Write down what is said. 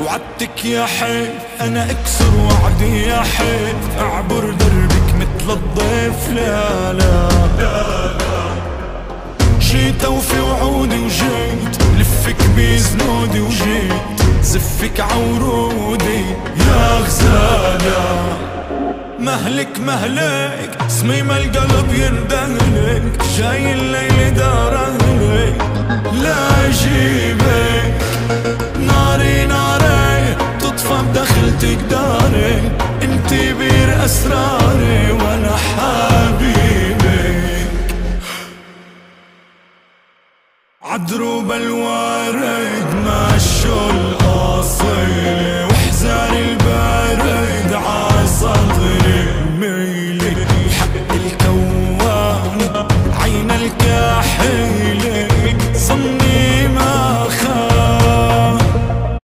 وعدتك يا حيف انا اكسر وعدي يا حيف، اعبر دربك مثل الضيف. لا لا جيت وفي وعودي وجيت، لفك بزنودي وجيت، زفك عورودي يا غزالة. مهلك مهلك صميم القلب يندهلك، جاي الليل دار اهلك لا اجيبك. ناري ناري تطفى بدخلتك داري، انتي بير اسراري وانا حبيبك. عدروب الوارد مشوا.